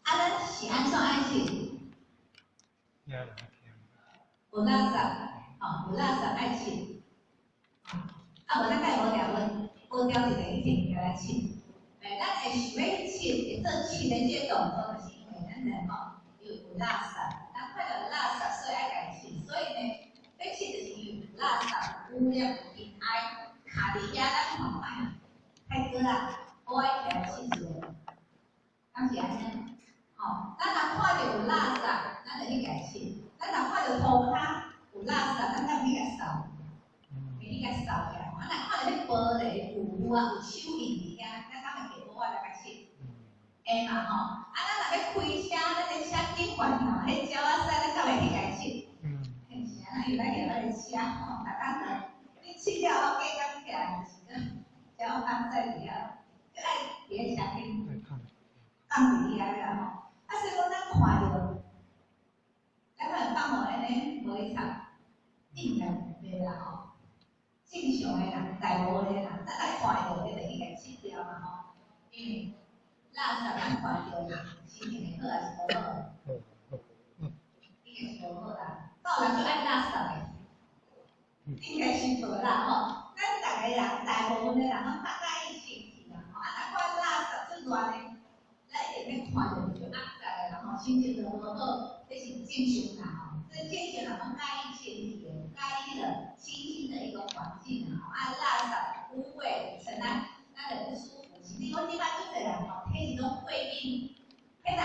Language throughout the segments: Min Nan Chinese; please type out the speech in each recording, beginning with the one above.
啊，咱是按怎愛拭？有垃圾，吼，有垃圾愛拭。啊，無咱該無條無無條一個去摕物件來拭。欸，咱會想欲去拭，會做拭的這個動作，就是因為咱人吼有垃圾，咱看著垃圾，所以愛共伊拭。所以呢，欲拭就是因為有垃圾、有污染、有塵埃，卡佇遐，咱吼哎呀，太過啦，我愛起來拭一下，敢是按呢？吼，咱若看著有垃圾，咱就去共拭；咱若看著塗跤有垃圾，咱敢有去共掃？會去共掃起來。啊，若看著彼玻璃有污啊，有手印佇遐，咱敢會摕抹仔來共拭？會嘛吼？啊，咱若欲開車，咱佇車頂懸吼，彼鳥仔屎，咱敢會去共拭？是按怎？伊來舉咱的車吼，逐工你拭了後，隔工起來就是講鳥仔屎佇遐，閣愛佇咧車頂放佇遐啦吼。啊，所以講咱看著，咱可能放予按呢無去插，應該袂啦吼。正常的人，大部分的人，咱若看著，你就去共拭掉嘛吼。因為垃圾咱看著，心情會好還是無好？應該是無好啦。敢有人足愛垃圾的？應該是無啦吼。咱逐个人，大部分的人攏較佮意清氣啦吼。啊，若看垃圾足亂的，咱一定欲看著就壓抑的啦吼，心情就無好，這是正常啦吼。這正常人攏佮意清氣的，佮意彼個清新的一個環境啦吼。啊，垃圾、污穢、塵埃，咱就不舒服。甚至講這擺足濟人吼，體質攏過敏，彼若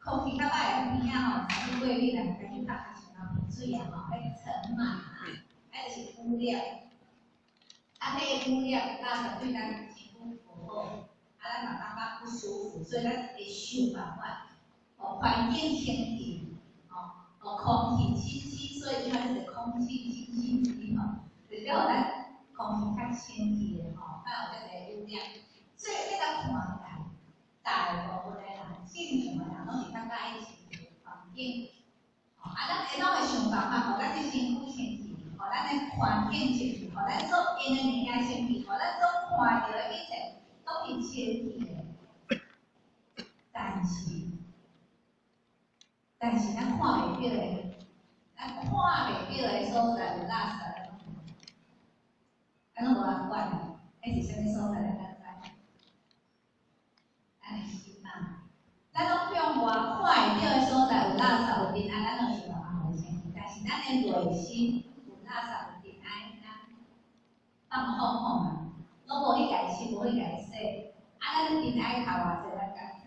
空氣較歹的邊仔吼，開始過敏啊，開始拍較像流鼻水啊吼，彼塵蟎啊，啊就是污染。啊，彼個污染垃圾對咱身軀無好，啊，咱嘛感覺不舒服，所以咱會想辦法，予環境清氣，吼，予空氣清新，所以這擺就是空氣清新機吼，就是予咱空氣較清氣的吼，較有遮濟污染。所以你來看起來，大部分的人，正常的人攏是較佮意清氣的環境，吼，啊，咱會攏會想辦法，予咱的身軀清氣，予咱的環境清氣，予咱所用的物件清氣，予咱所看著的一切攏是清氣的。但是咱看袂著的，咱看袂著的所在有垃圾，咱攏無人管的，彼是啥物所在？咱敢知？咱的心啊，咱攏向外看會著的所在有垃圾有塵埃，咱攏想辦法予伊清氣。但是咱的內心有垃圾有塵埃，咱放放放啊，攏無去共伊拭，無去共伊洗。啊，咱塵埃較偌濟，咱敢知？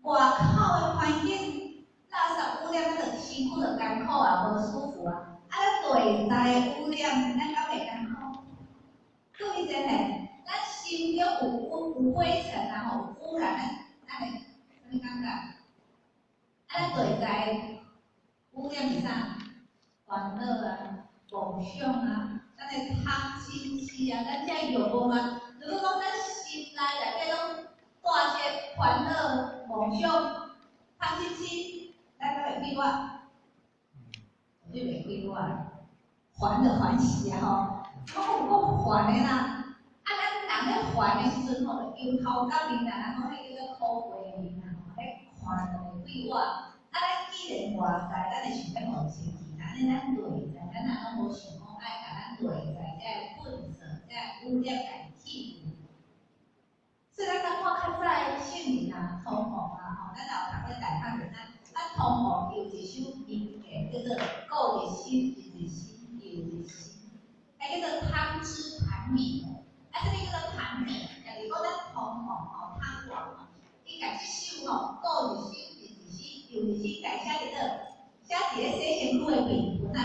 外口的環境垃圾污染，咱就身軀就艱苦啊，無舒服啊。啊，咱內在的污染，咱敢袂艱苦？對真嘞，咱心中有污有灰塵啊，吼，有污染，咱會啥物感覺？啊，咱內在污染是啥？煩惱啊，夢想啊，咱的貪嗔痴啊，咱這欲望啊。如果講咱心內內底攏帶這煩惱、夢想、貪嗔痴，咱敢會快活？絕對袂快活，煩就煩死啊吼！講有夠煩的啦！啊，咱人咧煩的時陣吼，就憂頭結面啦，人講彼叫做苦瓜面啊吼，彼看就袂快活。啊，咱既然外在，咱會想欲予伊清氣，按呢咱內在，咱若攏無想講愛共咱內在這個糞掃、這個污染共伊去除。所以咱感覺較早的聖人啊，湯王啊吼，咱若有讀過大漢就知，咱湯王伊有一首名言叫做“過日心，日日新，又日新”，彼叫做湯汁盤米。啊，啥物叫做盤米？就是講咱湯王吼，湯王吼，伊共這首吼，過日心，日日新，又日新，共寫佇佗？寫佇咧洗身軀的便盆啊。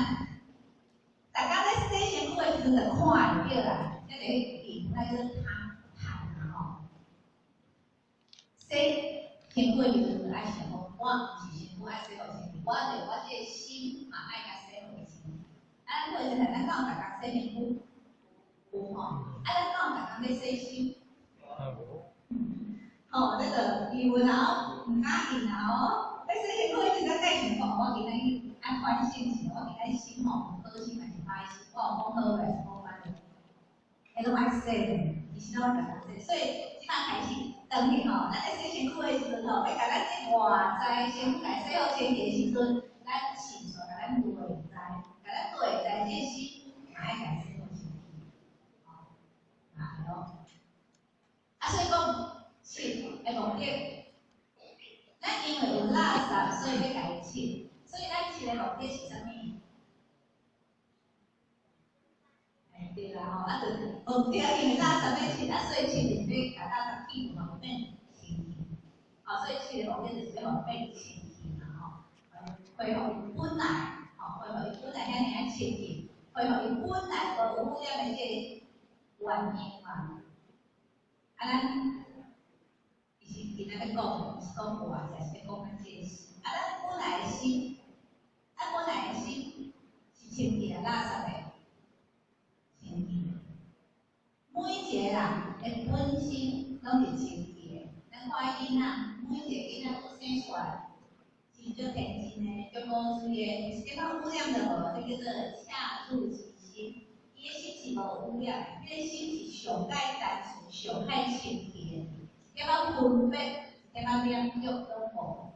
逐工咧洗身軀的時陣就看會著啦，這個便盆啊叫做湯盤啊吼。洗身軀的時陣就愛想講，我毋是身軀愛洗予清氣，我就我這個心嘛愛共洗予清氣。啊，咱過一陣，咱敢有逐工洗身軀？有吼。啊，咱敢有逐工咧洗心？吼，這個疑問啊，毋敢應啊吼。咧洗身軀的時陣，咱該想講，我今仔日愛反省一下，我今仔日心吼有好心還是歹心？我有講好還是講歹話？彼攏愛洗的，其實攏愛逐工洗。所以這擺開始，轉去吼，咱咧洗身軀的時陣吼，吼，欲共咱這外在身軀共洗予清氣的時陣，咱清出共咱內在，共咱內在這心嘛愛共洗予清氣，吼，嘛會哦。啊，所以講拭的目的，咱因為有垃圾，所以欲共伊拭，所以咱拭的目的是啥物？哎，對啦吼，啊，就哦對啊，因為垃圾欲拭，啊，所以拭就是欲共垃圾去除，予變清氣。哦，所以拭的目的就是欲予變清氣嘛吼，恢復伊本來，吼，恢復伊本來遐爾仔清氣，恢復伊本來無污染的這個原樣嘛。啊，咱其實今仔欲講，毋是講外在，是欲講咱這個心。啊，咱本來的心，咱本來的心是清氣啊，垃圾的清氣。每一個人的本心攏是清氣的。咱看囡仔，每一個囡仔拄生出來，是足天真的，足古錐的，一點仔污染都無，這叫做赤子之心。伊的心是無污染的，彼個心是上蓋單純、上蓋清氣的，一點仔分別、一點仔兩欲攏無。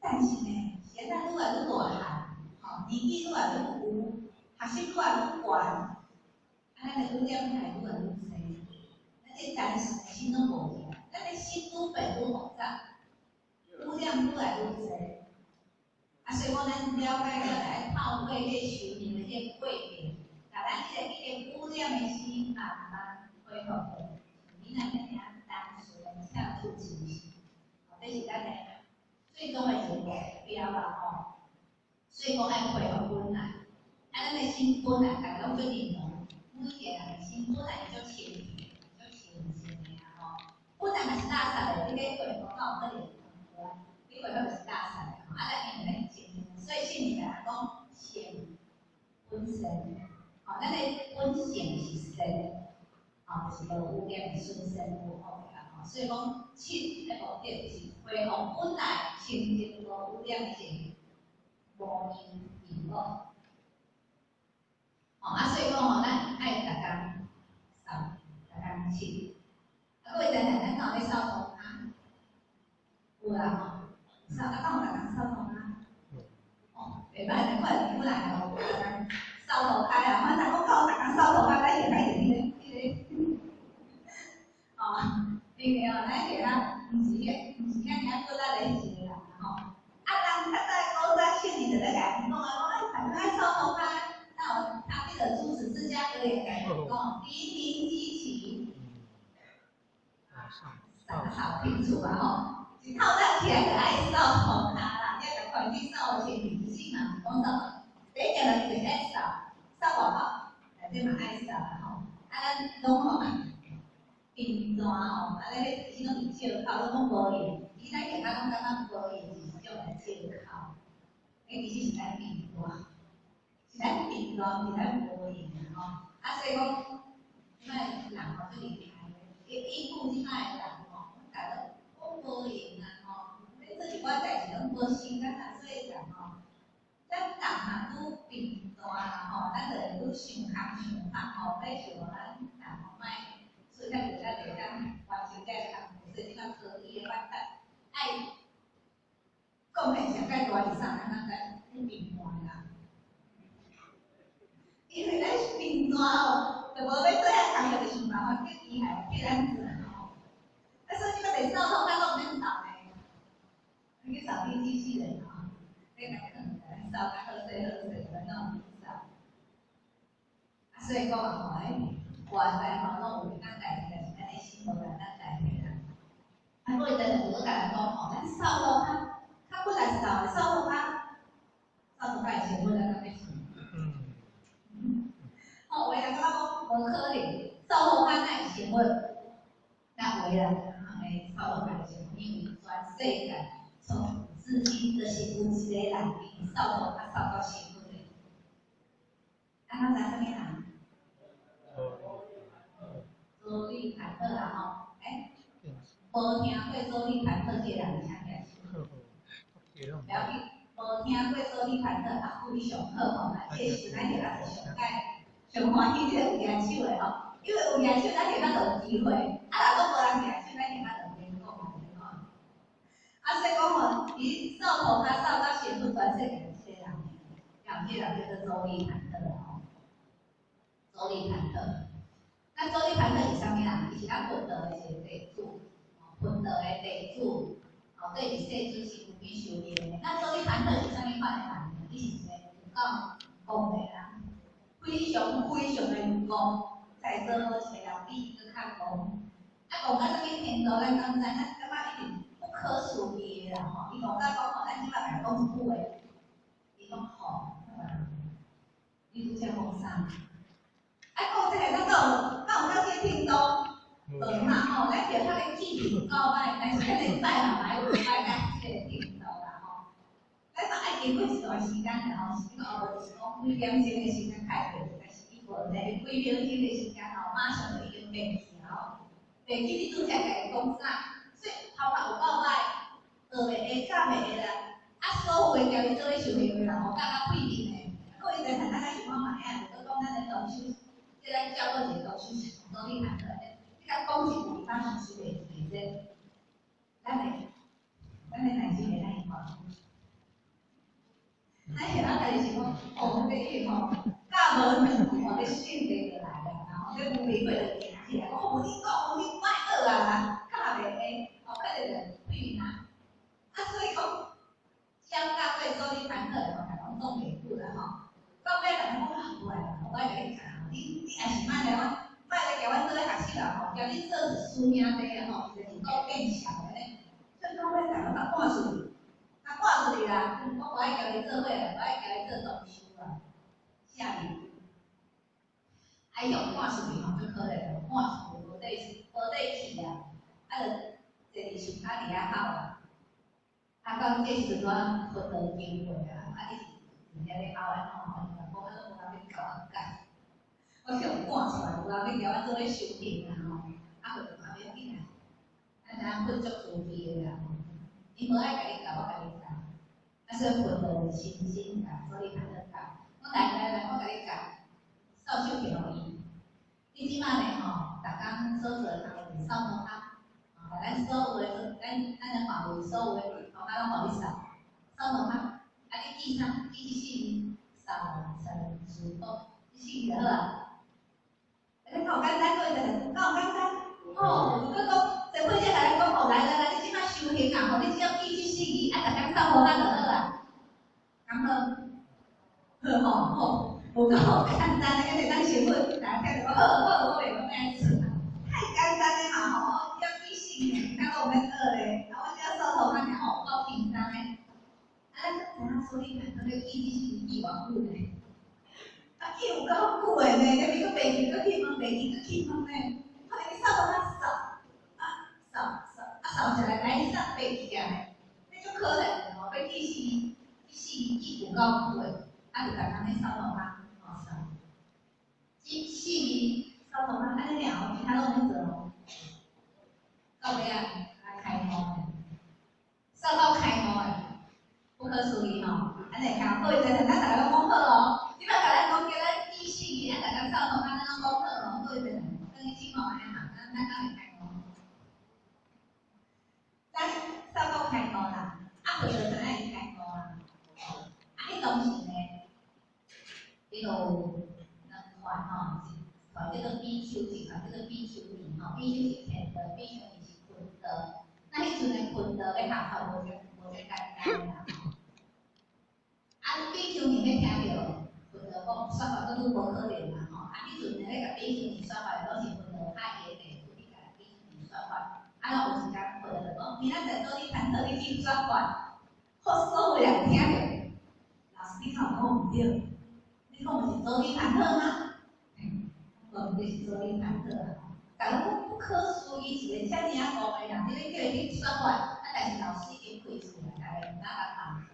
但是呢，現在愈來愈大漢，吼，年紀愈來愈有，學習愈來愈懸，啊，咱的污染會愈來愈濟，咱這單純的心攏無去，咱的心愈變愈複雜，污染愈來愈濟。啊，所以講咱了解了，就愛透過這修行的這個過程，共咱這個已經污染的心慢慢恢復到像囡仔遐爾單純的赤子之心。吼，這是咱的最終的一個目標啦吼。所以講愛恢復本來，啊，咱的心本來逐家攏足認同，每一個人的心本來就足清氣、足清淨的啊吼。本來若是垃圾的，你欲恢復哪有可能？你恢復就是垃圾的吼。啊，咱因為咱是清淨的，所以聖人共咱講性本善，吼，咱的本性是善，吼，就是無污染的純善無惡的啦吼。所以講，拭的目的就是恢復本來清淨無污染的這個模樣面貌。吼，啊，所以講吼，咱愛逐工掃，逐工拭。啊，各位知影咱敢有咧掃塗跤？有啦吼，掃啊，敢有逐工掃塗跤？哦，袂歹，難怪本來吼，逐工掃塗跤啊，反正講敢有逐工掃塗跤，咱會開始彼個，哦，因為吼，咱下跤毋是遐爾仔骨力的一個人吼。啊，人較早古早聖人就咧共因講啊，講哎，逐工愛掃塗跤，哪有他彼個諸子之家格言共講，黎明即起，灑掃庭除啊吼，一透早起來就愛掃塗跤啦，你愛共環境掃清氣，其實嘛毋是講掃，第一件代誌就是愛掃，掃外口，內底嘛愛掃啦吼。啊，咱攏吼貧惰吼，啊，咱彼其實攏是借口，攏講無閒。其實咱下跤攏感覺無閒是一種的借口，彼其實是咱貧惰，是咱貧惰，毋是咱無閒啊吼。啊，所以講，這擺人吼足厲害的，伊應付這擺的人吼，逐家攏講無閒啊吼，欲做一寡代誌攏無時間啊，所以人吼，咱人若愈貧惰啦吼，咱就會愈想空想空吼，欲想咱人吼莫出遐濟才會當完成這个工課，所以這擺科技的發達，愛貢獻上蓋大是啥？咱咱咱貧惰的人，因為咱貧惰吼，就無欲做遐工課，就想辦法叫機械替咱做吼。啊，所以這擺連掃塗跤攏毋免掃呢，你去掃地機器人吼，你共囥掃較好勢好勢，咱攏毋免掃。啊，所以講啊吼，欸，外在吼攏有會當改變，但是咱的心無會當改變啦。啊，過一陣就閣共人講吼，咱掃塗跤較骨力掃的，掃塗跤，掃塗跤會生物咱敢欲信？吼，有的人感覺講無可能，掃塗跤哪會生物？那有的人會掃塗跤會生物，因為全世界從古至今，就是有一個人因掃塗跤掃到生物的。啊，咱知啥物人？佐利坎特啦吼，欸，無聽過佐利坎特這個人，請舉手。不要緊，無聽過佐利坎特啊，非常好吼，這是咱下跤是上蓋上歡喜這個有舉手的吼，因為有舉手，咱下跤就有機會。啊，若講無人舉手，咱下跤就免講啊，吼。伊掃塗跤掃甲身軀全世界這個人，有這個人叫做周利盤特吼。周利盤特，那周利盤特是啥物人？伊是咱佛道的一個地主，佛道的地主，哦，對，是世尊是有比修行的。那周利盤特是啥物款的人呢？伊是一個有夠戇的人，非常非常的戇，在座無一個人比伊閣較戇。啊，戇到啥物程度？咱敢知？咱感覺一定不可思議的啦吼！伊戇到講吼，咱這擺共講一句話，伊講吼，你拄才講啥？啊，講這個咱敢有到這個程度？無嘛吼，咱著較咧記性夠歹，但是咱禮拜嘛歹有歹到這個程度啦吼。咱嘛愛經過一段時間啦吼，是講哦，就是講幾點鐘的時間開過，但是伊無咧，幾秒鐘的時間吼，馬上就已經變去吼。變去你拄才共伊講啥？所以頭殼有夠歹，學袂會，教袂會啦。啊，所有的共伊做伙修行的人吼，教甲屁面的。各位在咱咱想看覓啊？就講咱的同修，這咱照顧一個同修是周利盤特的，你共講一句，馬上收袂記這。咱的內心會怎樣看？咱是咱家己想講，哦，這伊吼，教無兩吼，這性格就來了，然後這無明會就行起來，講哦，你講，你莫學啊啦，教袂會，哦，可能就屁面啊。啊，所以講，教教過周利盤特的吼，逐攏擋袂久啦吼。到尾逐个講啊，無愛啦，我愛共你教，你若是莫來，我莫來共阮做伙學習啦吼，共你做師兄弟啊吼，就是夠變小的呢。所以到尾逐个共趕出去，共趕出去啦，我無愛共伊做伙啦，無愛共伊做同修啦。啥物？啊，伊予趕出去吼，足可憐，趕出去無地去啊，啊，就坐佇樹跤佇遐哭啊。啊，到這時陣拄仔佛陀經過啊，啊，伊是佇遐咧哭安怎吼，伊就講啊，攏無人欲共我教，我去予趕出來，無人欲共阮做伙修行啊吼。啊，佛陀講欲要緊啊，咱知影佛足慈悲的啦吼，伊無愛共你教，我共你教。啊，所以佛陀就親身共周利盤特教，講來來來，我共你教，掃手機予伊。你這擺呢吼，逐工所做的工課就是掃塗跤，吼，共咱所有的，咱的範圍所有的塗跤攏予你掃，掃塗跤。啊，你記啥？記這四字，掃塵除垢，這四字就好啊。啊，你敢有簡單？各位同學，敢有簡單？吼，如果講前輩者共咱講吼，來來來，你這擺修行啊，吼，你只要記這四字，啊，逐工掃塗跤就好啊。敢好？好吼，吼，無夠簡單的，會當成佛，大家聽著講好好，我袂講按呢出啊，太簡單的嘛吼，只要記四字，其他攏毋免學咧，啊，我只要掃塗跤爾吼，夠輕鬆的。啊，咱知影所以咱欲記這四字記偌久呢？啊，記有夠久的呢，你閣袂記，閣去問，袂記閣去問呢。可能你掃塗跤掃，啊掃掃，啊掃一下來，你掃袂記啊呢？這足可憐的吼，欲記四字，這四字記有夠久的，啊，就逐工咧掃塗跤，吼掃。這四字掃塗跤，按呢爾哦，其他攏毋免做哦。到尾啊，來開悟的，掃到開悟的，不可思議吼！按呢聽，各位在咱逐个攏講好哦。這擺共咱講叫咱記四字，啊，逐工掃塗跤，咱攏講好哦。各位在轉去醒看覓哈，咱敢會開悟？咱掃到開悟啦，啊，佛就知影伊開悟啊。啊，彼當時呢，伊就有兩款吼，一款叫做比丘，一款叫做比丘尼吼。比丘是虔道，比丘尼是坤道。那彼陣的坤道欲學法無遮簡單啦吼。啊，比丘尼欲聽著佛陀講說法，閣愈無可能啦吼。啊，彼陣咧欲共比丘尼說法，攏是佛陀派伊的弟子去共比丘尼說法。啊，有一工佛陀就講，明仔載周利盤特你去說法，予所有人聽著。老師，你敢有講毋對？你講的是周利盤特嗎？我毋對是周利盤特啊！逐个講不可思議，一個遮爾仔戇的人，你欲叫伊去說法，啊，但是老師已經開出來，逐个毋敢共反駁，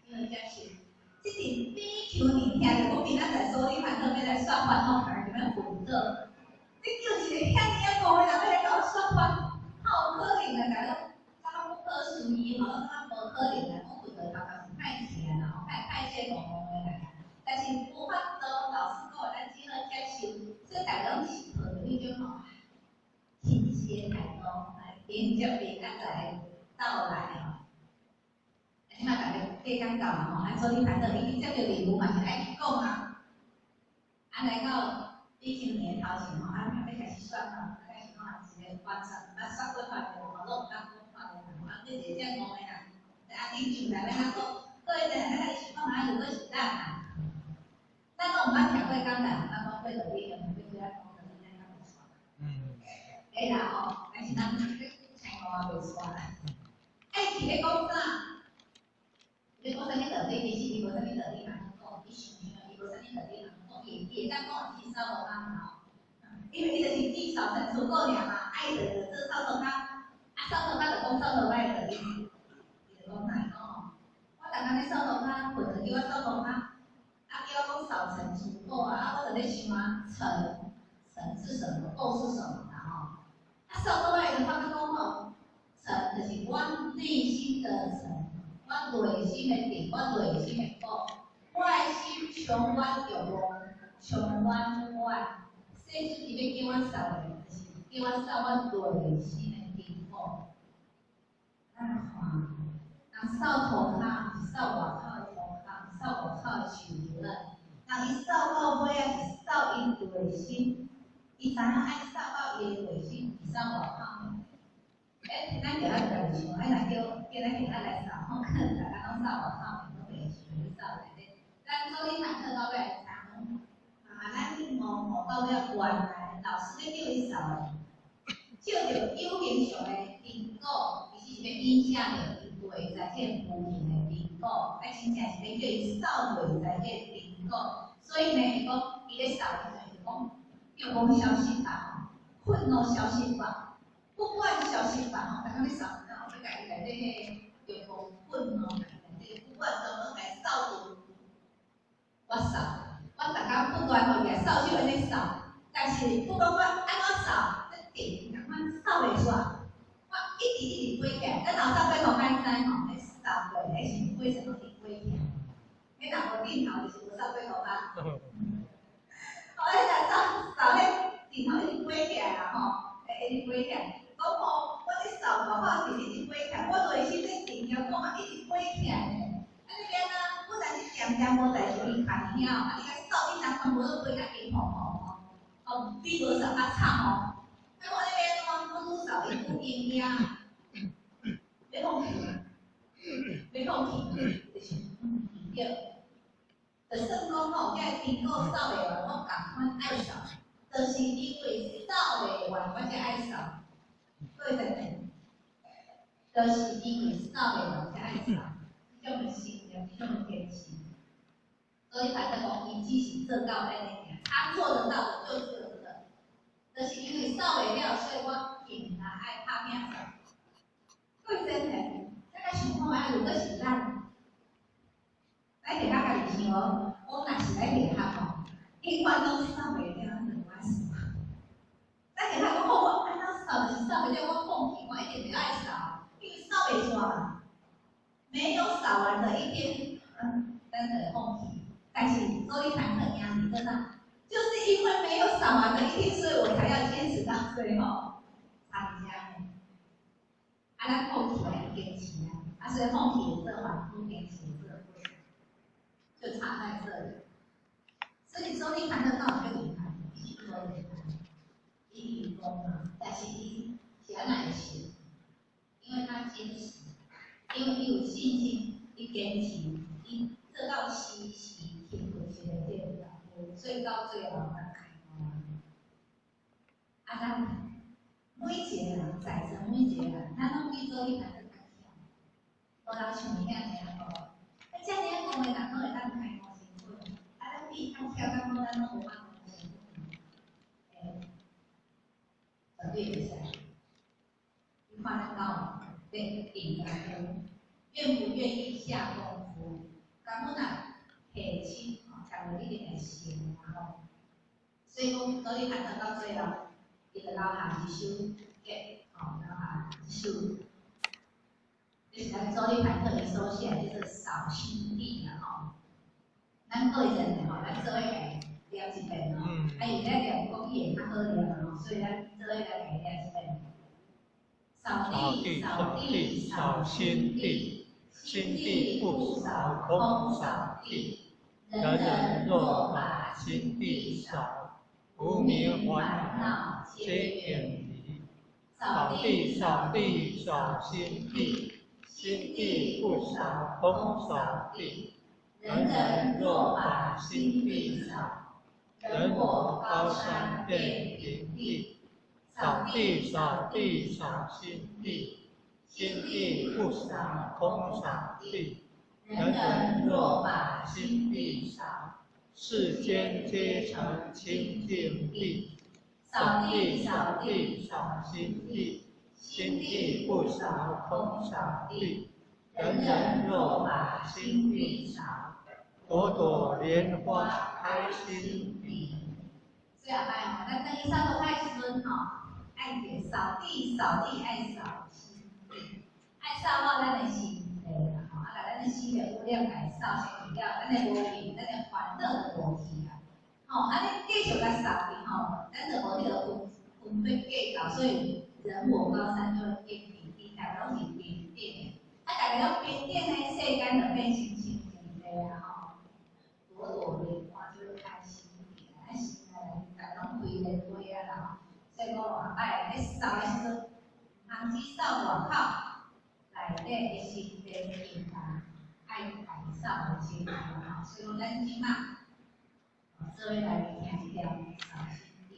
因為接受。這陣比丘尼聽著講明仔載周利盤特欲來說法，吼，逐个就欲昏倒。你叫一個遐爾仔戇的人欲來共我說法，哪有可能啊？逐个感覺不可思議吼，感覺無可能啊！講佛陀頭殼是歹去啊，吼，歹歹勢戇戇的啦。但是無法度，老師講，咱只好接受，所以逐个攏是抱著彼種吼親切的態度來迎接明仔載的到來吼。计讲到嘛吼，啊，所以反正伊接著任务嘛是愛去講啊。啊，來到李青年頭前吼，啊，欲開始選吼，啊，開始講一個完全毋捌說過話的吼，攏毋捌講話的人，啊，這一個遮戇的人，啊，恁上來欲按怎講？各位在咱家己想看覓，如果是咱啊，咱攏毋捌聽過講人，毋捌講過道理，用欲叫咱講道理，咱敢會煞？會啦吼，但是咱聽講也袂煞啦。愛去咧講啥？你講啥物道理？其實伊無啥物道理通講，伊想想，伊無啥物道理通講，伊會當講是掃塗跤吼，因為伊就是積少成除垢爾嘛，啊，伊就做掃塗跤，啊，掃塗跤就講掃塗跤的道理，伊就講啥？伊講吼，我逐工咧掃塗跤，睏就叫我掃塗跤，啊，叫我講掃塵除垢啊，啊，我就咧想啊，塵塵是什麼，垢是什麼啦吼？啊，掃塗跤伊就發覺講吼，塵就是阮內心的塵。我內心的塵，我內心的垢，我的心充滿欲望，充滿我。世尊伊欲叫我掃的，就是叫我掃我內心的塵垢。咱看，人掃塗跤，毋是掃外口的塗跤，掃外口的樹葉。人伊掃到尾仔是掃伊內心，伊知影愛掃到伊的內心，毋是掃外口。欸，咱就愛家己想，啊，若叫叫咱囡仔來掃，吼，可能逐工攏掃外口面，攏袂想去掃內底。咱所以坦克到尾知影講，啊，咱悟悟到尾原來老師咧叫伊掃的，照著有形上的因果，其實是欲影響著伊內在這個無形的因果，啊，真正是咧叫伊掃內在這個因果。所以呢，伊講伊咧掃的時陣，就講欲望消失吧，吼，憤怒消失吧。不管消失吧，吼，逐工咧掃，吼，欲共伊內底彼個欲望、憤怒，內底不管怎麼來掃除，我掃，我逐工不斷予伊來掃帚按呢掃，但是不管我按怎掃，這塵仝款掃袂煞，我一直一直飛起來。咱後掃過塗跤知吼，彼掃過，彼是灰塵攏直飛起來。彼若無鏡頭就是無掃過塗跤。哦，彼若掃掃彼塵吼一直飛起來啦吼，會一直飛起來。講吼，我咧掃外口是一直飛起來，我內心咧塵也講嘛一直飛起來呢。啊，你欲按怎？不但是恬恬無代誌，伊家己遐哦，啊，你共掃頂頭全部攏飛甲金黃黃吼，哦，比無掃較慘吼。啊，我咧欲按怎？我愈掃伊愈硬啊，欲放棄，欲放棄，就是毋對。就算講吼，這個蘋果掃袂完，我仝款愛掃，就是因為掃袂完，我才愛掃。各位在聽，就是因為掃袂完才愛掃，這種的信念，這種的堅持。所以坦克講，伊只是做到按呢爾，他做得到的就做這個。就是因為掃袂了，所以我硬來愛拍拚掃。各位真的，咱來想看覓，如果是咱，咱佇遐家己想哦，我若是來學校吼，永遠攏掃袂了，咱就無愛掃。咱佇遐講好，我按怎掃就是掃袂了，我放棄，我一定著愛掃，因為掃袂煞嘛，沒有掃完的一天，咱就會放棄。但是所以坦克贏佇倒？就是因為沒有掃完的一天，所以我才要堅持到最後。差佇遮呢。啊，咱放棄還是堅持啊？啊，所以放棄會做凡夫，堅持會做佛，就差在這裡。所以所以坦克到底厲害，伊是多厲害，伊愚公嘛，但是伊是按怎會成？因為他堅持，因為伊有信心，伊堅持，伊做到時時刻刻一個這個，所以到最後才開悟。啊，咱每一個人在座每一個人，咱攏比做你坦克較巧，無人像伊遐爾仔戇。啊，遮爾仔戇的人攏會當開悟成佛，啊，咱比伊較巧，敢講咱攏無法度成佛？欸，絕對袂使。你看咱敢有咧定功夫，願不願意下功夫？根本啊，下手吼，逐日一定會成嘛吼。所以講，所以坦克到最後，伊就留下一首偈，吼，留下一首，這是咱祖師坦克伊所寫的，叫做《掃心地》啦吼。咱過一陣吼，咱做伙來念一遍吼。啊，因為咱念國語會較好念嘛吼，所以咱做伙來共伊念一遍。掃地，掃地，掃心地，心地不扫空扫地。人人若把心地扫，无明烦恼皆远离。扫地扫地扫心地，心地不扫空扫地。人人若把心地扫，人我高山变平地。扫地扫地扫心地，心地不扫空扫地。人人若把心地扫，世间皆成清净地。扫地扫地扫心地，心地不扫空扫地。人人若把心地扫，朵朵莲花开心地。最后摆吼，咱转去扫除的时阵吼，爱记扫地扫地爱扫心地，爱扫好咱的心地啦吼，啊，共咱的心的污染共扫清去了，咱的无明，咱的烦恼就无去啊。吼，啊，你继续共扫去吼，咱就无彼个分分别计较，所以人我高山就会变平地，大家拢是平等的。啊，大家拢平等的世间就变成清净地啊吼，朵朵莲花就会开心地，咱心内大家拢开莲花啊啦吼。所以讲后摆咧扫的时阵，毋通只扫外口，内底的心地应该爱共扫清楚吼。所以讲咱这马做伙来听这条扫心地。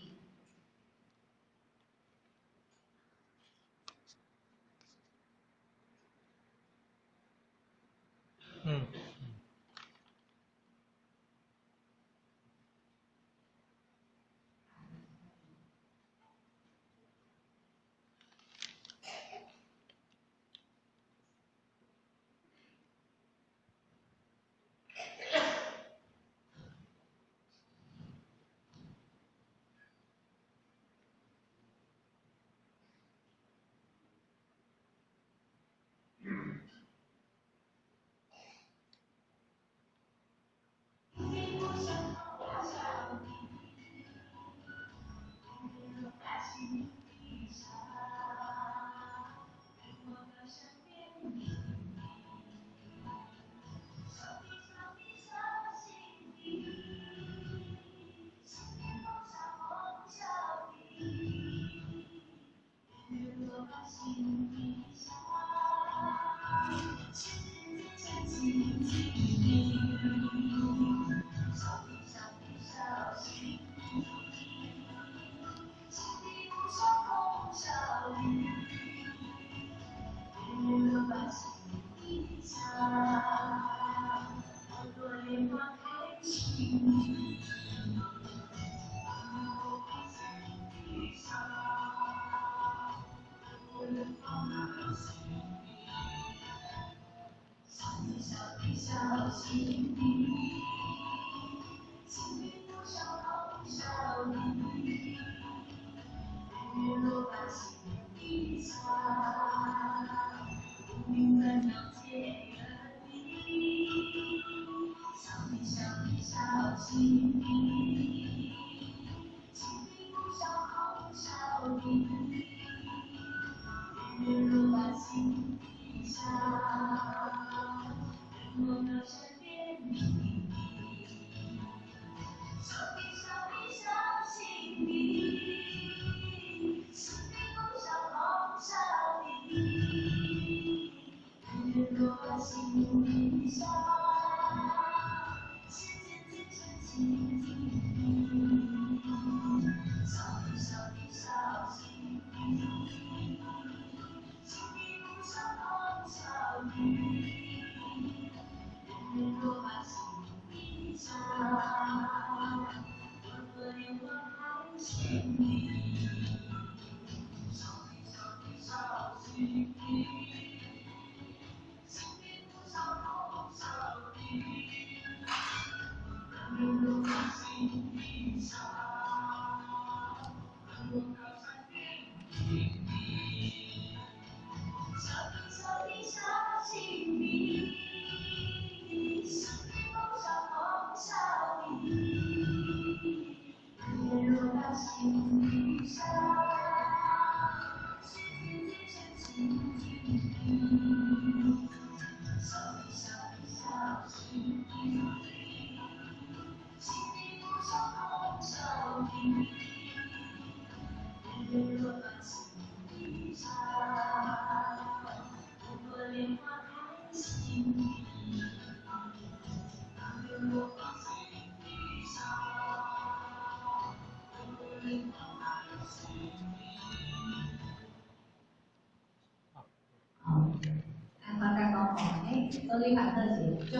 所以烦恼是足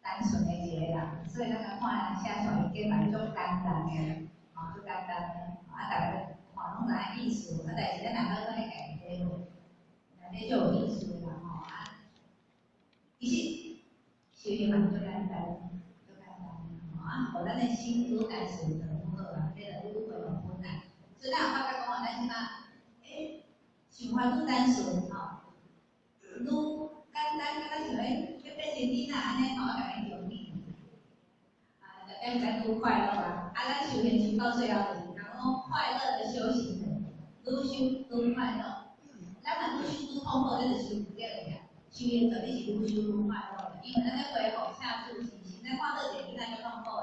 单纯的一个人，所以咱来看写出来结论足简单的，吼，足简单的，啊，逐家看攏知影意思，啊，但是咱若欲阁去共伊体会，内底足有意思啦，吼，啊，其实修行嘛足简单，足简单，吼，啊，予咱的心愈单纯就愈好啊，变得愈恢复本来。所以咱有发觉讲啊，咱这马，想法愈单纯，吼，愈简单，敢若像咧欲变成囡仔按呢吼，共伊着紧。啊，会使愈快乐啊！啊，咱修行修到最後就是人講快樂的修行人，愈修愈快樂。咱若愈修愈痛苦，咱就修毋著去啊。修行絕對是愈修愈快樂的，因為咱咧恢復恰住信心。咱看倒一個囡仔足痛苦的，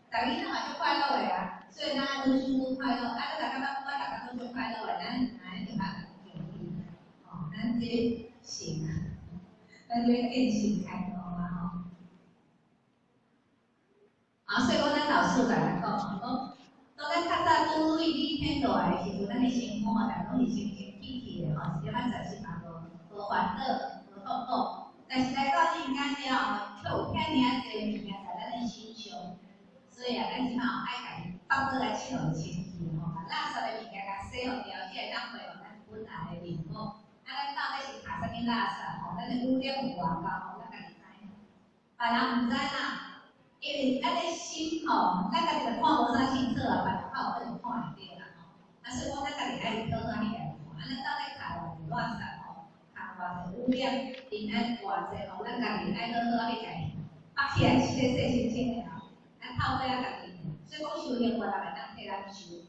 逐個囡仔嘛足快樂的啊，所以咱愛愈修愈快樂。啊，咱若感覺我逐工攏足快樂的，咱按呢就較容易，吼，咱這行啊，咱這見性開悟啊吼。啊，所以講咱老師共咱講，講當咱較早拄對你天落來的時陣，咱的身軀吼，逐個攏是清清氣氣的吼，一點仔雜質嘛無，無煩惱，無痛苦。但是來到人間了後，卻有遐爾仔濟物件佇咱的身上，所以啊，咱這馬吼愛共伊放倒來拭予清氣吼，共垃圾的物件共洗予掉，才會當恢復咱本來的面貌。啊，咱到底是刣啥物垃圾吼？咱的污點有偌高吼？咱家己知。別人毋知啦。因為咱的心吼，咱家己就看無啥清楚啊，別人較有可能看會著啦吼。啊，所以講咱家己愛好好去共看，啊，咱到底刣偌濟垃圾吼，刣偌濟污點，塵埃偌濟吼，咱家己愛好好去共伊拔起來，洗洗清清的吼。咱透過咱家己，所以講修行無人會當替咱修，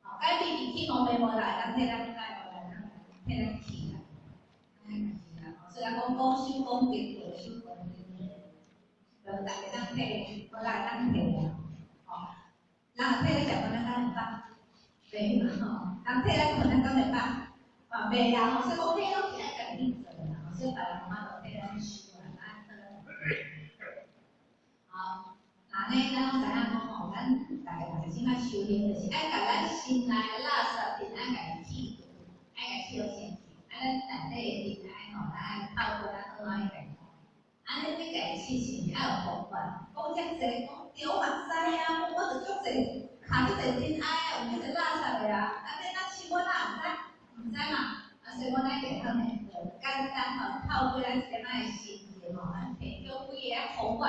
吼，改變伊去毛病無人會當替咱改，無人會當替咱去啦。是啦，所以講講修講德，修講德。無逐個當替，無人會當替啊！吼，人若替咱食飯，咱敢會飽？袂嘛吼，人替咱睏，咱敢會飽？啊，袂啊吼，所以講替攏是愛家己去做啦，所以別人無法度替咱修啊，咱好，那呢，咱攏知影講吼，咱逐个人這馬修行，就是愛共咱心內的垃圾塵愛共伊去除，愛共伊拭清氣，啊，咱內底的塵埃吼，咱愛透過咱好好去共伊。按呢欲共伊拭是毋是愛有方法？講遮濟，講對我嘛知啊，我就足濟，刣足濟塵埃啊，有足濟垃圾的啊，啊，欲按怎拭我哪會知？毋知嘛？啊，所以講咱會通簡單吼，透過咱一點仔的心念吼，咱提供幾个方法，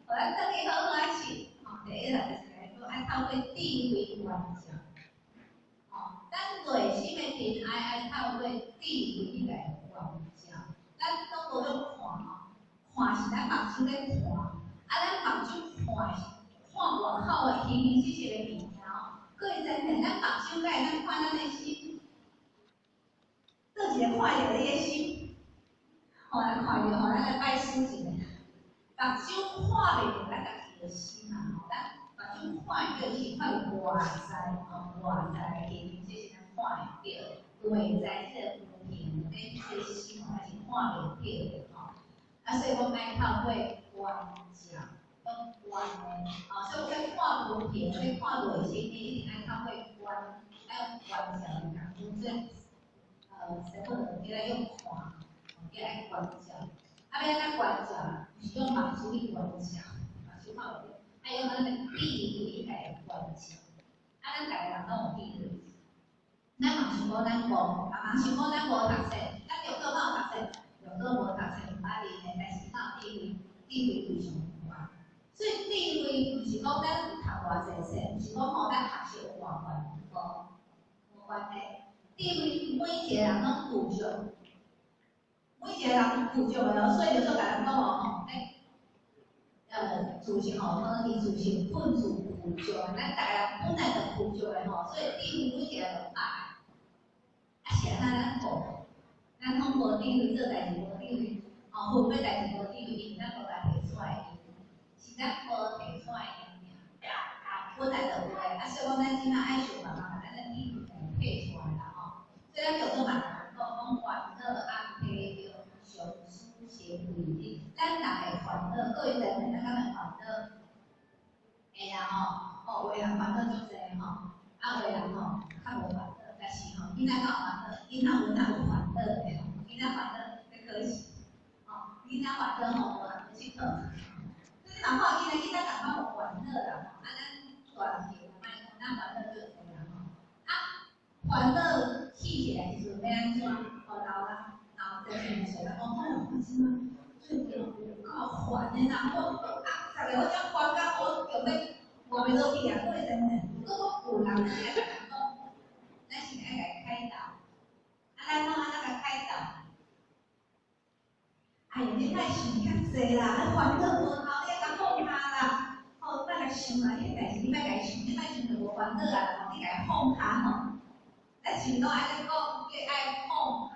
予咱轉去好好仔拭。吼，第一個就是來講，愛透過智慧觀照。吼，咱內心的塵埃愛透過智慧去來觀照，咱攏無用看吼。看是咱目睭咧看，啊，咱目睭看是看外口的形形色色的物件哦。閣會知影咱目睭敢會當看咱的心？佗一个看著你的心？吼，咱看著吼，咱來拜師一下。目睭看袂著咱家己的心啊！吼，咱目睭看會著是看外在吼，外在的形形色色咱看會著，內在這個有形的這個心吼，咱是看袂著的吼。啊，所以講愛透過觀照，用觀的，哦，所以我欲看無形，欲看內心，你一定愛透過觀，愛用觀照的功夫，所以，師父就叫咱用看，叫愛觀照。啊，欲按怎觀照？毋是用目睭去觀照，目睭看袂著，愛用咱的智慧來觀照。啊，咱逐個人攏有智慧，咱嘛想講咱無，啊嘛想講咱無讀冊，咱中學敢有讀冊？中學無讀冊毋捌字的，但是敢有智慧？智慧非常懸，所以智慧毋是講咱讀偌濟冊，毋是講吼咱學識有偌懸，無關係。智慧每一個人攏具足，每一個人具足的哦，所以就說共咱講哦，自性吼，當佇自性本自具足，咱逐個人本來就具足的吼，所以智慧每一個人都捌。啊，是按怎咱無？咱攏無智慧做代誌無智慧，哦，分欲代誌無智慧，因為咱無共提出來，是咱無提出來爾。啊，本來就有的，啊，所以講咱這馬愛想辦法共咱的智慧共提出來啦吼。所以咱叫做嘛，講講煩惱暗提著，常思成為力。咱逐个煩惱，各位知影咱敢會煩惱？會啊吼，哦，有的人煩惱足濟吼，啊，有的人吼較無煩惱，但是吼，囡仔敢有煩惱？囡仔有哪有煩惱的吼？囡仔煩惱足可惜，吼，囡囡仔烦恼吼，無通去𨑨迌。所以你若看囡仔，囡仔共款有煩惱啦吼，啊，咱大人是莫講，咱煩惱足濟啦吼。啊，煩惱起起來時陣欲按怎？吼，老人老在前歲人講，哦，我這馬最近有夠煩的啦，我壓雜的，我遮煩甲我強欲活袂落去啊！過會知影？如果講有人來共咱講，咱是愛共伊開導。啊，咱攏按怎共開導？哎喲，你莫想較濟啦，啊煩惱無頭，你愛共放下啦。吼，莫共想啦，彼代誌你莫共想，你莫想就無煩惱啊，吼，你共伊放下吼。咱是毋攏愛按呢講，叫伊愛放下，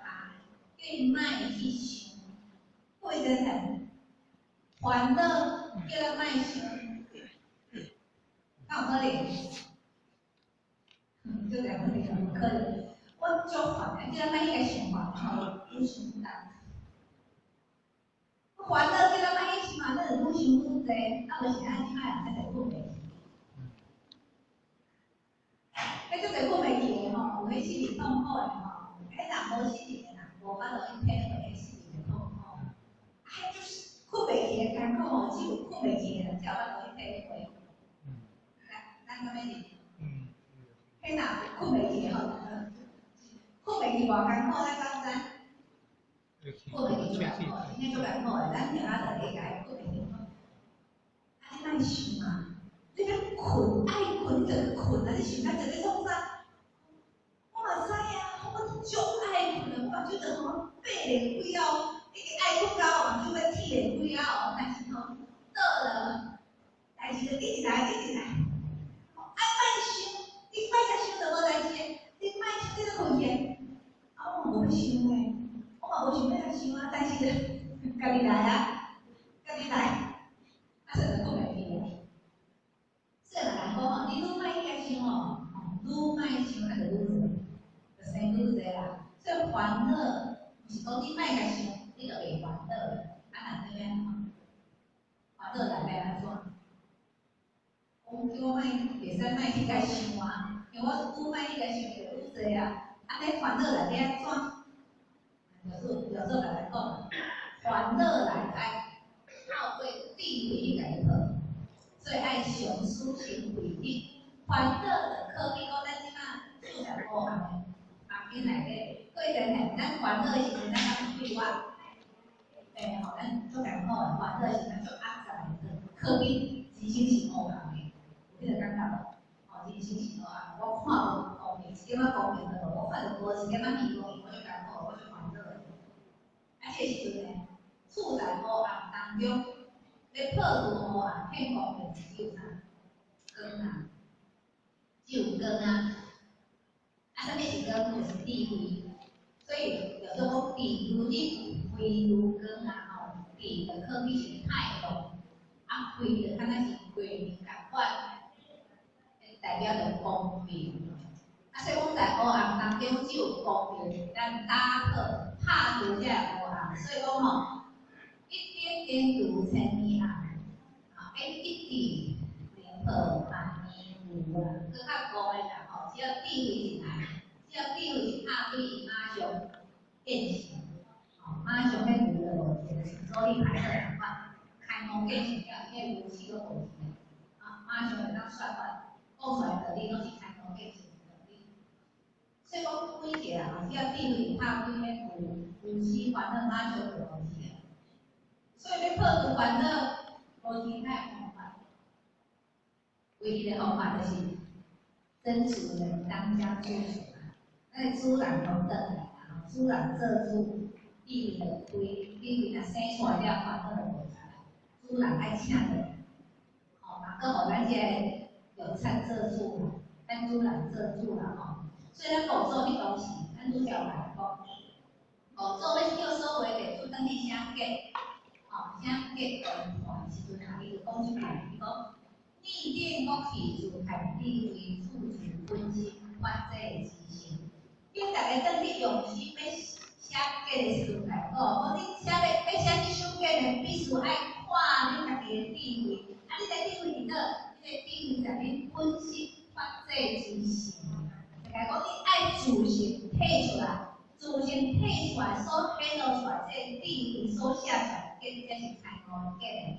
叫伊莫去想。過一陣煩惱叫咱莫想，敢有可能？就兩個地方無可能。我足煩的，叫咱莫去共想煩惱，愈想愈重。煩惱叫咱莫去想煩惱，愈想愈濟，啊無是按這擺人較濟睏袂去。彼足濟睏袂去的吼，有彼心靈痛苦的吼，彼人無心靈的人，無法度去體會彼心靈的痛苦。啊，就是睏袂去的艱苦吼，只有睏袂去的人才有法度去體會。咱敢欲認？彼若睏袂去吼，睏袂去偌艱苦，咱敢知？睏袂去足艱苦，真正足艱苦的。咱聽下就理解睏袂去。啊，你莫想啊，你欲睏，愛睏你就去睏啊！你想較濟欲創啥？我嘛知啊，我足愛睏的，我目睭就吼閉咧開哦，已經愛睏到目睭欲鐵咧開哦，但是吼倒了，代誌就一直來，一直來。啊，莫想，你莫共想就無代誌，你莫想，你就睏去。啊，我嘛無欲想咧，我嘛無想欲共想啊，但是家己來啊，家己來，啊，所以就睏袂去啊。所以人講吼，你愈莫去共想吼，愈莫想啊，就愈濟，就生愈濟啦。所以煩惱，毋是講你莫共想，你就袂煩惱。啊，若欲按怎？煩惱來欲按怎？講叫我莫，袂使莫去共想啊，因為我愈莫去共想就愈濟啊。按呢煩惱來欲按怎？就是有時候來講，煩惱來愛透過智慧去共伊破，所以愛常思成慧體。煩惱就可比講咱這馬處在烏暗的房間內底，過陣嘿，咱煩惱的時陣，咱敢對我？對吼，咱足艱苦的，煩惱的時陣足壓雜的，可比人生是烏暗的，有彼個感覺無？吼，人生是烏暗，我看無光明，一點仔光明都無，我看著無一點仔希望，我足艱苦，我足煩惱的。啊，這個時陣呢，處在烏暗當中，欲破除烏暗，見光明，只有啥？光啊，只有光啊！啊，啥物是光？就是智慧。所以叫做講智如日，慧如光啊！吼，智就可比是太陽，啊，慧就敢若是月明仝款，代表著光明。啊，所以講在烏暗當中，只有光明，咱打破、拍除這个烏暗。所以講吼，一點點除千年暗，啊，一智能破萬年霧啊！閣較高的啦吼，只要智慧一來，只要智慧一拍開，伊馬上變形，吼，馬上彼霧就無去，就是阻力排斥仝款，開光見性了，彼霧氣攏無去啊，馬上會當說法，講出來道理攏是開光見性的道理。所以講每一個人吼，只要智慧一拍開，彼霧霧氣煩惱馬上就無去啊。所以欲破除煩惱，無其他的方法，唯一的方法就是真主人當家作主啊！咱的主人攏轉來啊，主人做主，智慧就開，智慧若生出來了，煩惱就無去啊。主人愛請轉來，吼，嘛閣予咱這個有參做主啦，咱主人做主啦吼。所以咱五祖彼當時，咱拄才有來講，五祖欲叫所有的弟子轉去寫偈，吼，寫偈予𪜶看的時陣啊，伊就講這句，伊講：逆電惡氣自含智慧，處處本心發這之心。叫逐家轉去用心欲寫偈的時陣來講，講你寫欲欲寫這首偈呢，必須愛看恁家己的智慧。啊，你的智慧佇佗？你的智慧在恁本心發這之心。就講你愛自性體出來，自性體出來所顯露出來，這個智慧所寫出來。见，这是开悟的见。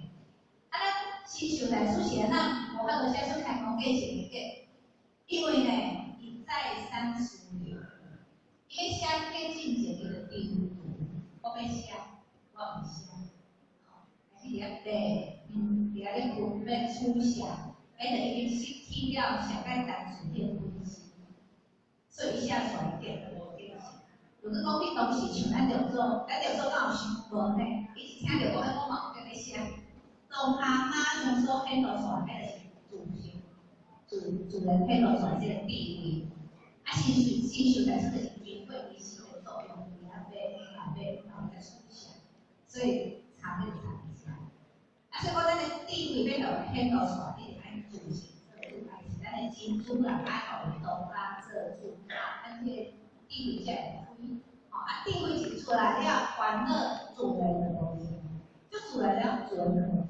啊，咱新受大师是按怎无法度写出开悟见性的见？因为呢，伊再三思量，伊欲写见进前，伊就踌躇，我欲写，我毋写，吼，开始伫遐爬，伫遐咧分别取舍，彼就已经失去了上界单纯彼个本心，所以伊写出来见就无见性。如果讲你当时像咱六祖，咱六祖敢有想无呢？伊一听著讲，我嘛有共咧写，当下马上所显露出来，彼就是自性、自自然显露出来這个智慧。啊，新受新受大師就是經過伊心的作用，佇遐爬、爬、爬，然後再取捨，所以差咧就差佇遮。啊，所以講咱的智慧欲予顯露出來，一定愛自性做主，還是咱的真主人愛予伊當家做主，咱這個智慧才會開。吼，啊，智慧一出來了，煩惱自然就無去，就自然了，自然就無去。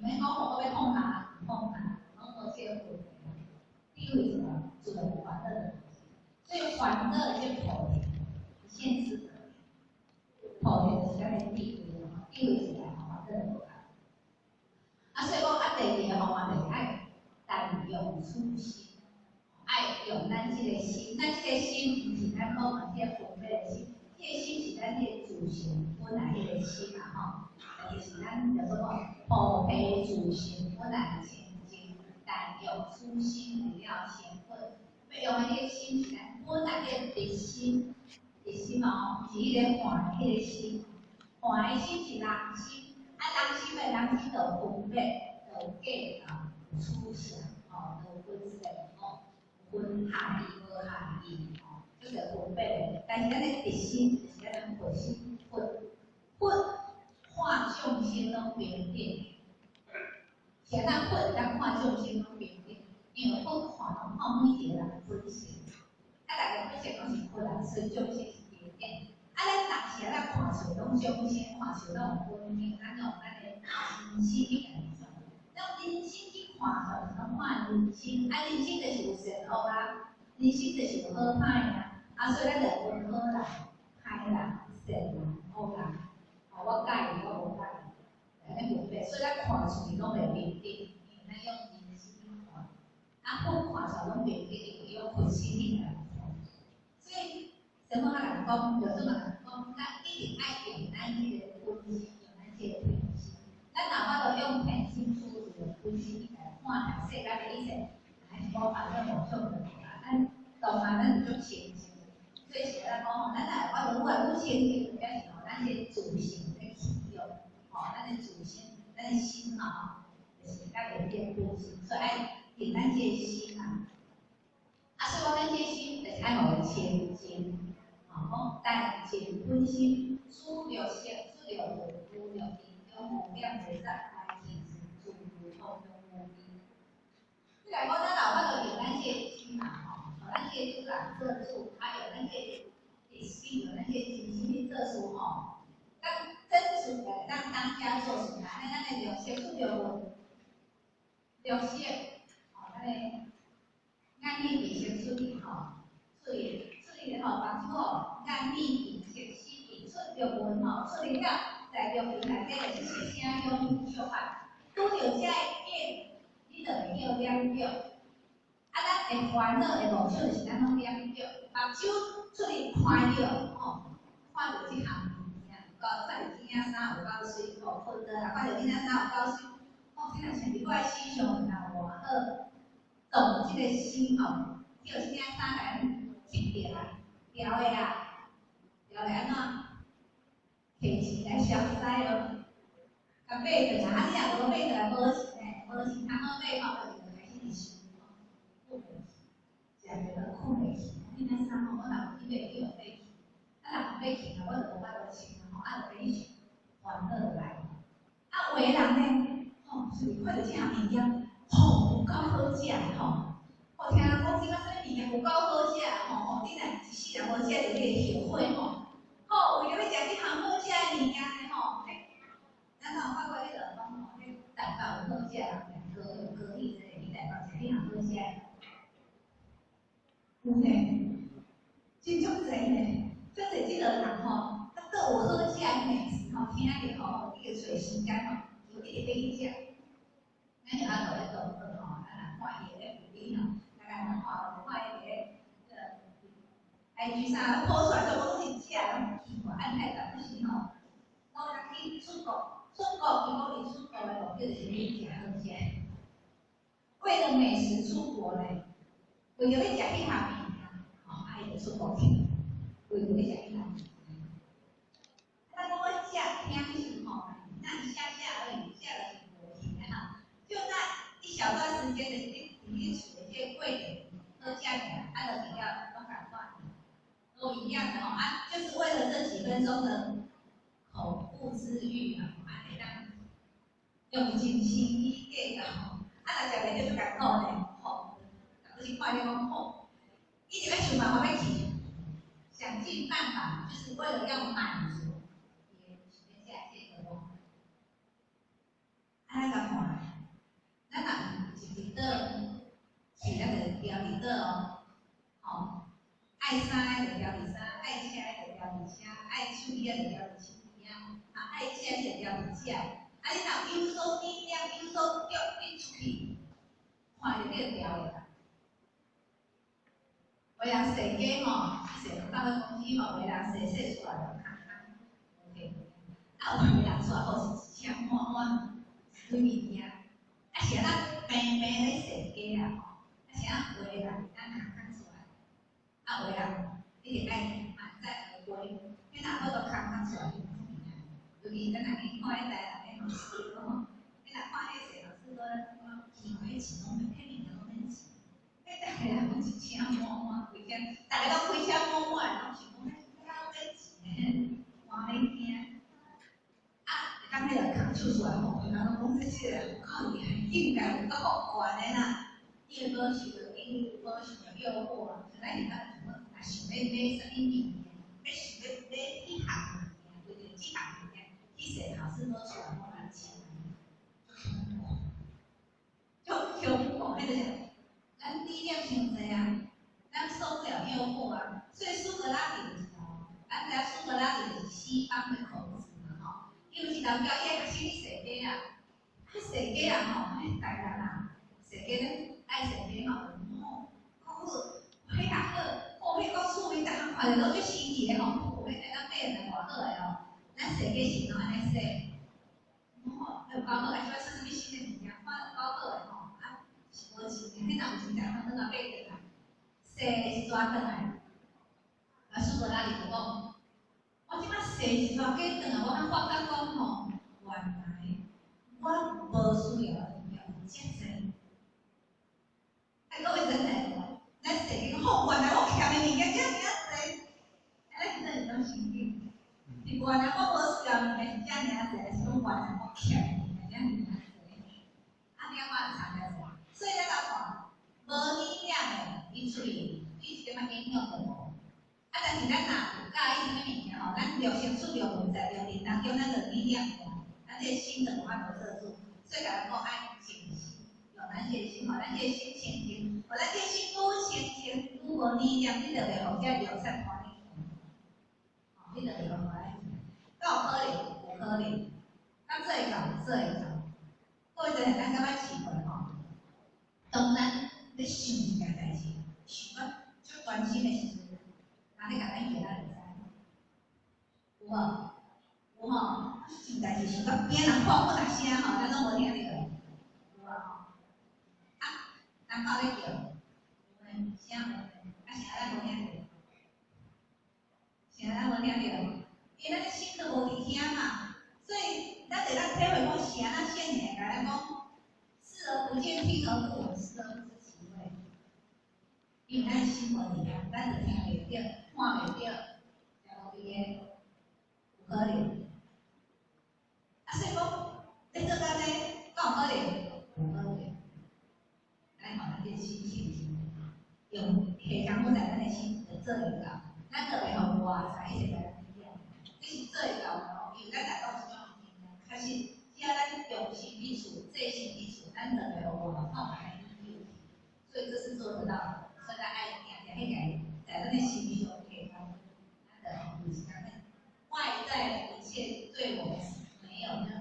毋免講吼，我欲放下，毋放下，攏無這個問題。智慧出來，自然煩惱就無去。所以煩惱即菩提，一線之隔。菩提就是咱的智慧吼，智慧出來，煩惱就無啊。啊，所以講啊，第二個方法就是愛善用此心，愛用咱這個心，咱這個心毋是咱講的這個分別的心，這個心是咱這個自性本來彼個心啊吼，就是咱叫做講菩提自性本來清淨，但用此心為了成佛。欲用的彼個心是咱本來彼個直心，直心哦，是彼個看的彼個心，看的心是人心，啊人心的人心就有分別，就有計較，有取捨，吼，就有分善惡，有分合意無合意，吼，這個分別的。但是咱的直心就是咱的佛心，佛佛看眾生攏平等，是按怎佛會當看眾生攏平等？因為佛看攏看每一個人的本性，啊，逐个本性攏是佛啊，所以眾生是平等。啊，咱人是按怎看出攏眾生，看出攏有分明，咱用咱的人心去共伊算，咱用人心去看出來，是攏看人生，啊，人生就是有善惡啊，人生就是有好歹啊，啊，所以咱就分好人、歹人、善人、惡人，吼，我佮意，我無佮意，按呢分別，所以咱看出去攏袂平等，因為咱用人心去看，啊，佛看出來攏平等，因為用佛心去共看，所以什麼較人講，就這麼人講，咱一定愛用咱彼個本心，用咱這個天心。咱若法度用天心出這個本心去來看待世間的一切，還是無煩惱無想就無啊。咱當下咱就足清淨，所以是咱講吼，咱若法度愈來愈清淨，表示吼，咱這個自性咧起用，吼，咱的自性，咱的心嘛吼，就是家己這個本心，所以愛用咱這個心啊。啊，所以講咱這個心就是愛予伊清淨。吼，講單淨本心，此六色、此六度、無六定中無量菩薩來起自如通用無邊。你來講，咱若有法度用咱這個心嘛吼，予咱這個主人做主，啊用咱這個心，用咱這個真心去做事吼，當真實來當當家做主，按呢咱的六識出六問，六識，吼，咱的眼耳鼻舌出去吼，出去出去吼，目睭吼，眼耳鼻舌身意出六問吼，出去了，在六蘊內底就是色聲香味觸法，拄著這個見，你就會叫染著。啊，咱會煩惱會妄想，就是咱攏染著。目睭出去看著吼，看著這項物件，有夠看著囡仔衫有夠媠，吼，睏倒來看著囡仔衫有夠媠，吼，這若穿佇我的身上，若有偌好，動這個心吼，叫這件衫共咱翕著啊，牢的啊，牢會按怎？提錢來消災哦，共買轉來，啊，你若無買轉來，無錢呢，無錢通好買吼，就開始佇想吼，睏袂去，食袂落，睏袂去，這件衫吼，我若無去買，去予買去，啊，若無買去，我就無法度穿吼，啊，就開始煩惱就來。啊，有的人呢，吼，是看著這項物件，吼，有夠好食的吼，吼，聽人講這擺啥物物件有夠好食的吼，吼，你若一世人無食著，你會後悔吼。吼，為著欲食這項好食的物件呢吼，欸，咱若有看過彼個講吼，彼台北有好食的人，高雄高鐵這個去台北食彼項好食的，有呢，真足濟呢，足濟這個人吼，啊，閣有好食的美食吼，聽著吼，吼，伊就揣時間吼，就一直欲去食。咱就阿做咧做飯吼，啊若看伊咧處理吼，大概若看看伊咧個 IG 啥，po 出來全部攏是食，攏奇怪，按太早時吼，攏通去出國，出國伊講伊出國的目的就是欲食好食，為了美食出國咧，為著欲食彼項物件，吼，啊伊就出國去，為著欲食彼項物件。啊，咱講欲食聽是吼，那一下下而已，下了是無去的哈，就那一小段時間的佇咧厝的這個過程，好食爾，啊，就比較攏仝款，都一樣的吼，啊，就是為了這幾分鐘的口腹之欲啊，啊，會當用盡心機計較吼，啊，若食袂著就艱苦呢，吼，逐日看你講吼，一直欲想辦法欲去，想盡辦法，就是為了要滿足伊的想欲食這個無。啊，咱共看，咱若毋是佇倒，喙咱就牢佇倒哦，吼，愛衫的就牢佇衫，愛車的就牢佇車，愛手機的就牢佇手機仔，啊，愛食的就牢佇食。啊，你若有所體驗，有所著，你出去，看著你就牢的啦。有的人踅街吼，踅百貨公司吼，有的人踅踅出來就空空，無摕物件。啊，有的人出來吼是一車滿滿一堆物件。啊，是按怎平平咧踅街啊吼？啊，是按怎有的人會當空空出來，啊，有的人一定愛滿載而歸。你若好多空空出來，就無物件。尤其咱若去看彼台南的好市多吼，你若看彼踅好市多，奇怪，彼錢攏免，彼物件攏免錢。彼台南攏一車滿滿，規間，逐个攏開車滿滿，攏想講，彼較攏免錢，換免驚。啊，當彼個空手出來吼，人攏講這這個有夠厲害，境界有夠懸的啦。伊無受著，伊無受著誘惑啊。像咱是敢想講，若想欲買啥物物件，欲想欲買彼項物件，為著這項物件，去踅好市多出來，無人錢，足恐怖，彼個是咱理念傷濟啊，咱受不了誘惑啊。所以蘇格拉底就是哦，咱知影蘇格拉底就是西方的孔子嘛吼。伊有一當教伊的學生去踅街啊，去踅街啊吼，彼台南啊，踅街咧愛踅街吼，吼，講好，彼較好，哦，彼講趣味，逐項看著攏足新奇的吼，哦，彼台南買來偌好的哦。咱踅街時攏按呢踅，吼，有夠好，啊，這擺出啥物新的物件，看有夠好的吼，啊，是無錢的，彼若有錢，逐項攏買轉來。踅一逝轉來，啊，蘇格拉底就講，我這擺踅一逝計轉來，我才發覺講吼，原來我無需要的物件有遮濟。啊，各位真的，咱踅街吼，原來我欠的物件遮爾仔濟，啊，咱真是種心境。是原來我無需要的物件是遮爾仔濟，還是講原來我欠的物件遮爾仔濟？啊，你我差遮濟，所以咱來看，無理念的，伊出去對一點仔影響都無。啊，但是咱若有佮意啥物物件吼，咱六成處六門在六塵當中，咱就理念無，咱這個心就無法度做主。所以共人講愛靜心，用咱這個心吼，咱這個心清淨，予咱這個心愈清淨，愈無理念，你就袂予這六塵拖你去。吼，你就袂予拖你去。敢有可能？有可能。敢做會到？做會到。各位真的，咱感覺奇怪吼，當咱咧想一件代誌，想到足專心的時陣，人咧共咱叫，咱就知。有無？有吼，想代誌想到邊人看不大聲吼，咱攏無聽著。有啊吼。啊，人口咧叫，有呢，聲無？啊，啥咱無聽著？啥咱無聽著？因為咱的心都無佇遐嘛，所以咱會當體會講啥咱聖人共咱講，視而不見，聽而不聞，食而不知其味。因為咱心無佇遐，咱就聽袂著，看袂著，食無味的，有可能。啊，所以講，咧做工呢，敢有可能？有可能。咱看咱這個心清淨，用下工夫在咱的心就做會到，咱就袂予外在一切來影響。這是做會到的吼，因為咱來講這種經驗，確實，只要咱用心去處，細心去處，咱就袂予外口來影響。所以這是做得到的。所以咱愛定定彼個在咱的心上下工夫，咱就就是講外在一切對我們是沒有任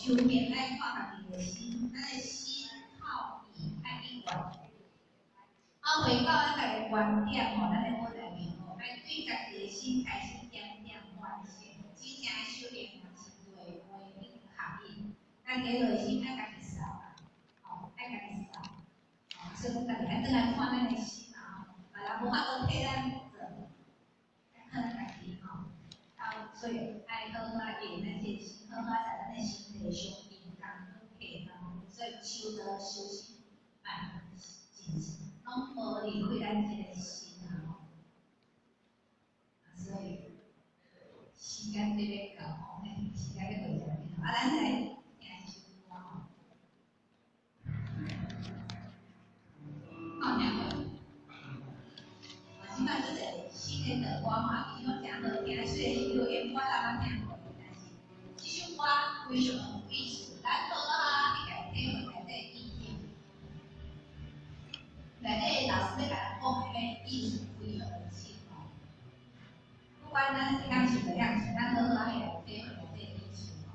修行愛看家己的心，咱的心口意愛一貫。啊，回到咱家己觀點吼，咱的本來面目，愛對家己的心開始點點反省，真正的修行嘛是對話去合一，咱家內心愛家己掃啦，吼，愛家己掃，吼，所以講家己愛轉來看咱的心啊，吼，別人無法度替咱做，愛靠咱家己吼。啊，所以愛好好仔用咱這個心，好好仔在咱的心地上用功去提高，所以修道修心，萬真是攏無離開咱這個心啊吼。啊，所以時間就欲到吼，時間欲過真緊，啊，咱來聽一首歌吼。有聽過？啊，這擺這個新的歌吼，其實攏真好聽，雖然是有演歌咱捌聽過，但是這首歌非常有意思，咱好好仔去共體會內底意境。內底老師欲共咱講的意思非常的深吼。不管咱是敢信無敢信，咱好好仔去來體會內底意思吼。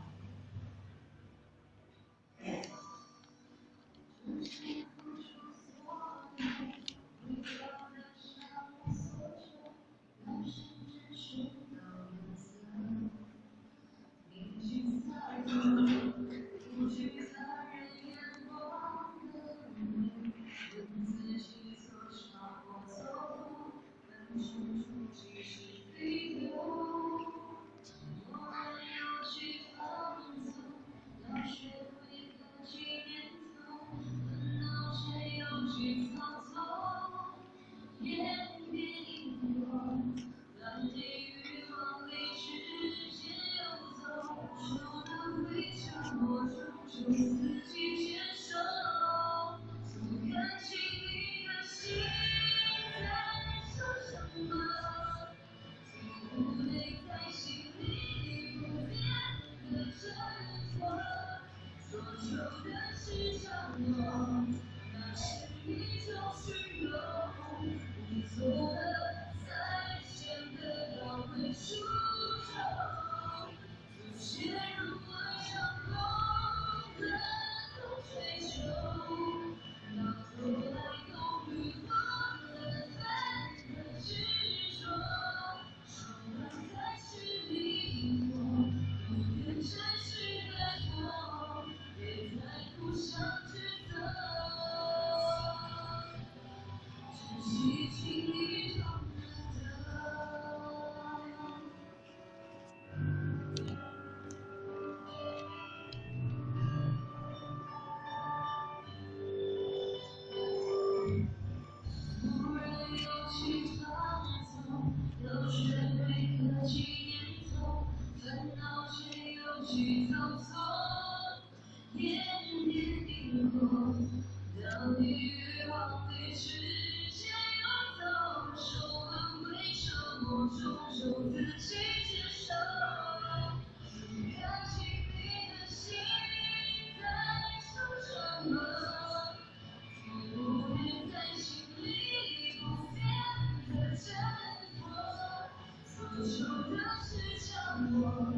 求的是降落，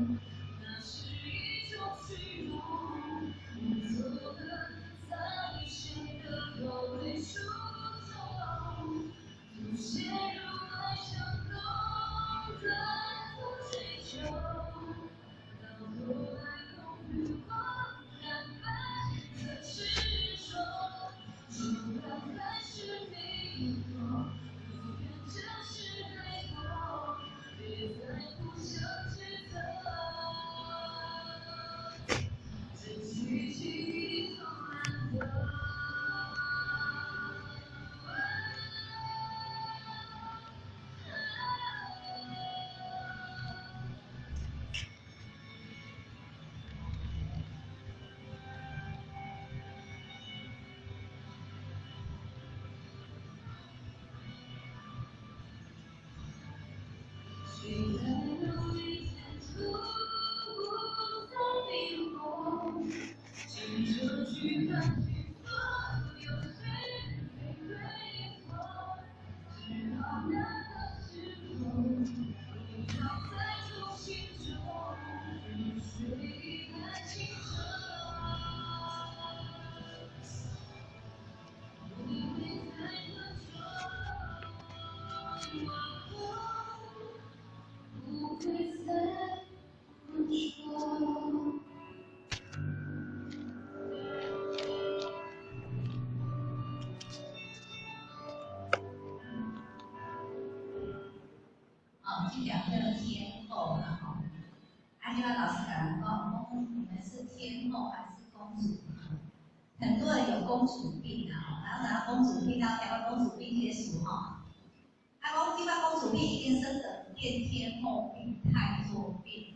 那是一種虛我都不会再说。哦，這條叫天后啦吼。啊，這擺老師共人講，講你們是天后還是公主？很多人有公主病啊，然後拿公主病，然後聽講公主病這個詞吼。啊，講這擺公主病已經升等變天后病、太座病。